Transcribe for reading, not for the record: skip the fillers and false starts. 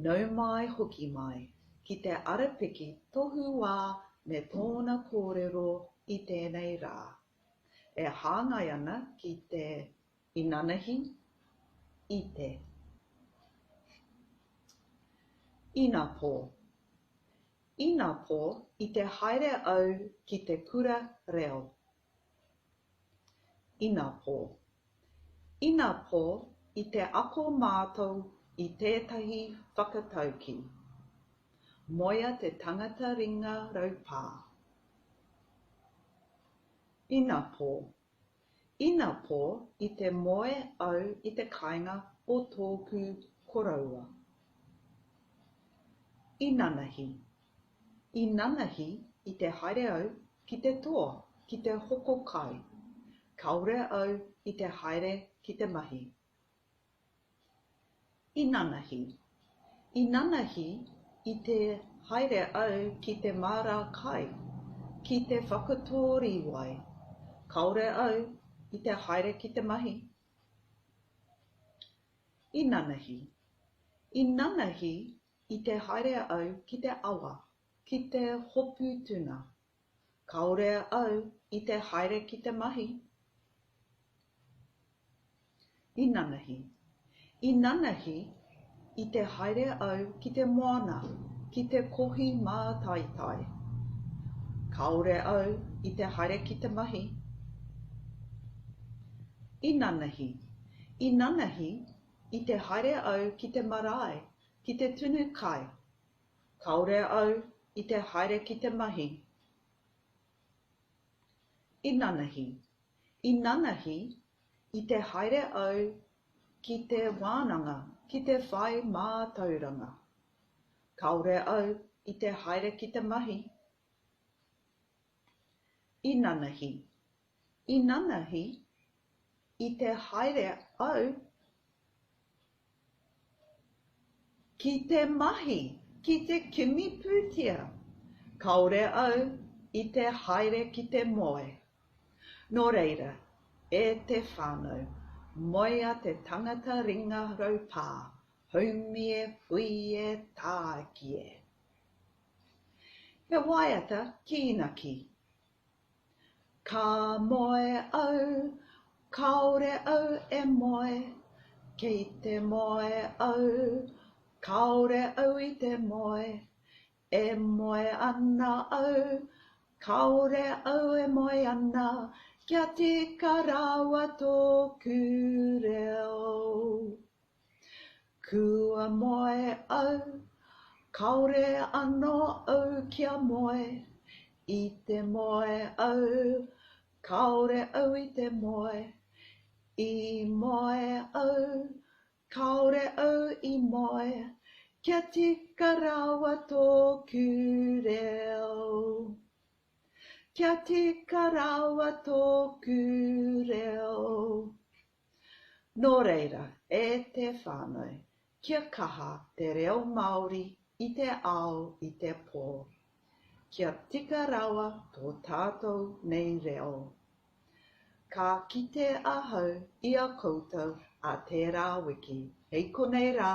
Nau mai hoki mai ki te arapiki tohu wā me tōna kōrero i tēnei rā. E hāngai ana ki te inanahi, i te. Inapō. Inapō i te haere au ki te kura reo. Inapō. Inapō i te ako mātou i tētahi whakataukī. Moea te tangata ringa raupā. Inapō. Inapō i te moe au i te kāinga o tōku koroua. Inanahi. Inanahi i te haere au ki te toa ki te hoko kai. Kāore au i te haere ki te mahi. Inanahi. Inanahi i te haere au ki te māra kai, ki te whakatō rīwai. Kāore au i te haere ki te mahi. Inanahi. Inanahi I te haere au ki te awa, ki te hopu tuna. Kāore au i te haere ki te mahi. Inanahi. Inanahi i te haere au ki te moana, ki te kohi mātaitai. Kāore au i te haere ki te mahi. Inanahi. Inanahi i te haere au ki te marae, ki te tunu kai. Kāore au i te haere ki te mahi. Inanahi. Inanahi i te haere au ki te wānanga, ki te whai mātauranga. Kāore au i te haere ki te mahi. Inanahi. Inanahi i te haere au Ki te mahi, ki te kimi pūtea. Kāore au i te haere ki te moe. Nō reira, e te whānau, moea te tangata ringa raupā, haumie hui e tāiki e. He waiata kīnaki. Ka moe au, kāore au e moe, Kei te moe au, kāore au i te moe, E moe ana au, kāore au e moe ana, Kia tika rawa tōku reo. Kua moe au, kāore anō au kia moe, I te moe au, kāore au i te moe, I moe au, kāore au i moe, Kia tika rawa tōku reo. Kia tika rawa tōku reo. Nō reira, e te whānau, kia kaha te reo Māori i te ao i te pō. Kia tika rawa tō tātou nei reo. Ka kite ahau i a koutou a tērā wiki, hei konei rā.